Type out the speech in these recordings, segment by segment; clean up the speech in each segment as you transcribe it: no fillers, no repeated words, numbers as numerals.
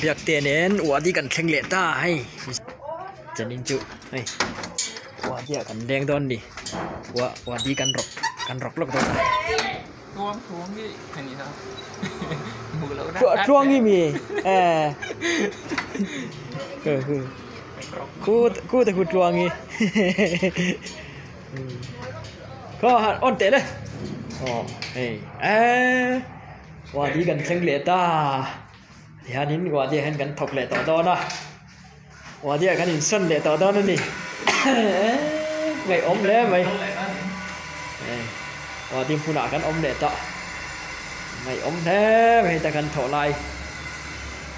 Biak te nen uahdi kan thleng leh ta hei zanin chu hei uahdi ah kan leng dawn a ni uah uahdi kan rawk kan rawk lawk dawn a. Tluangi mi eh khu khu te khu Tluangi khaw han on teh le aw hei eee. Wadi kan thleng leh ta tihianin wadi ah hian kan thawk leh tawh dawn a wadi ah kan insawn leh tawh dawn a ni eee ngaihawm hle mai wadi hmunah kan awm leh tawh ngaihawm hle mai heta kan thawh lai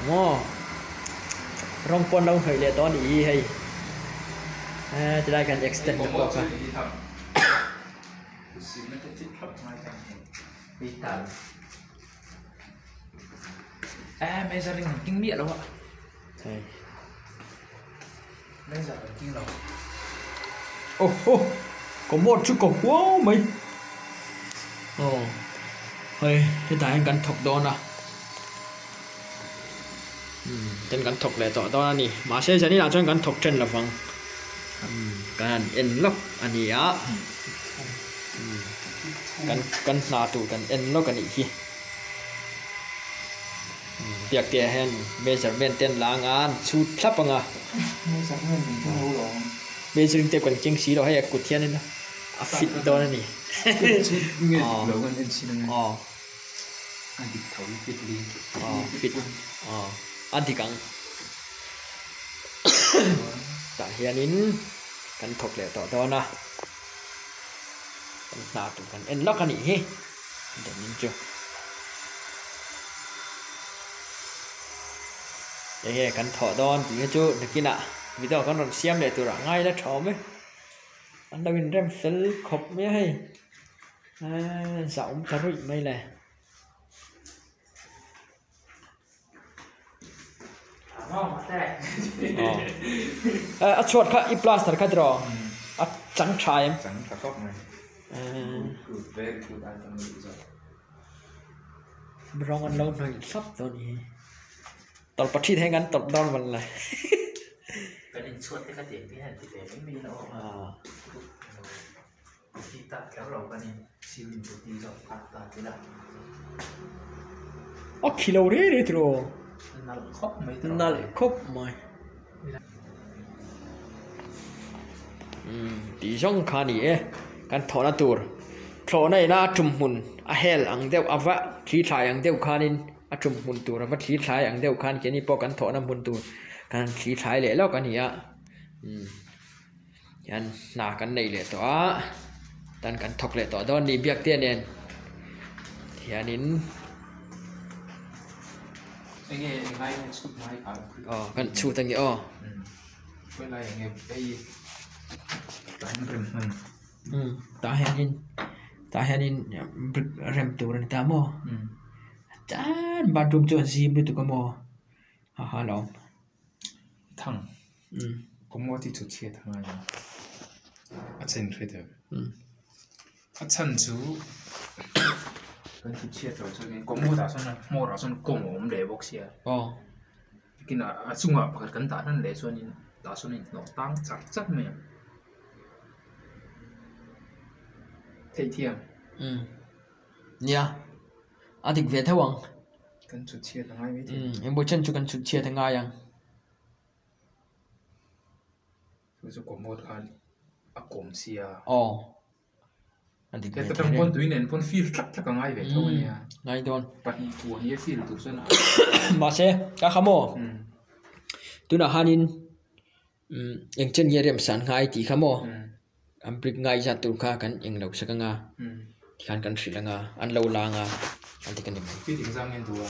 maw rawng pawn lo hnawih leh tawh a nih hi hei eee tilai kan extend ta pawh kha. Measuring an keng miah lo a measure an keng lo aw haw commode chu ka huau mai aw hei hetah hian kan thawk dawn a umm ten kan thawk leh tawh dawn a ni mahse zaninah chuan kan thawk then lovang umm kan han en lawk a ni a. Kan kan hna tur kan en lawk a nih hi biak te ah hian measurement te an la anga an chhut thlap anga measuring tape kan keng si lo hei a kut hian in a fit dawn a ni aw aw fit aw a dik ang tah hianin kan thawk leh tawh dawn a. Kan hna tur kan en lawk a nih hi danin chu enge kan thawh dawn tih hi chu nakinah video kan rawn siam leh turah ngai la tha awm e an lo inrem fel khawp mai a hei eee zah awm ta ruih mai le. A chhuat kha i plaster kha tiraw a chang tha em chang tha khawp mai good very good item a nih zawk rawng an lo hnawih thlap dawn hi tawlhpahrit hi an tawlh dawn mawn le kan inchhuat te kha tiang te hian ti ve mai mai ila aw Ti tak kher lo kan in ceiling chu ti zawk phak ta tila. A khi lo rei rei tiraw? Nalh khawp mai tiraw? Nalh khawp mai. Umm tih zawng kha a ni e. Kan thawhna tur thlawhna ina a tum hmun a hel ang deuh a va thli thlai ang deuh khanin a tum hmun tur a va thli thlai ang deuh khan keini pawh kan thawhna hmun tur kan thli thlai leh lawk a ni a. Umm. Hian hna kan neih leh tawh a tan kan thawk leh tawh dawn a ni biak te nen hianin aw kan chhut a ni aw tah hianin tah hianin brick rem tur a ni ta maw chuan bathroom chu a zim lutuk a maw ha ha lo. Thang Kawngawt hi chu chhiat a ngai a, a chen hre deuh. A chhan chu kan chu chhiat loh chuan kawngawt ah sawn hmawr ah sawn kawng a awm leh bawk sia. Tin a chungah pakhat kan dah hnan leh chuanin tah sawn a inhnawh tang char char mai a. Theihthiam. Nia a dik ve theuh ang. Kan chhut chhiat a ngai mai thei. Engpawh chen chu kan chhut chhiat a ngai ang. Chu chu kawmawt khan a kawm sia. Aw. A dik ve thei. Heta pawn tui nen pawn feel tlak tlak a ngai ve tho a nia. Ngai dawn. Pahnih kua hi a feel tur chuan a. Mahse ka kha maw? Tunah khanin eng chen nge remsan ngai tih kha maw? An brick ngai zat tur kha kan eng lo sak anga tikhan kan hrilh anga an lo la anga an ti ka ni mai. Fitting zang hian duh a.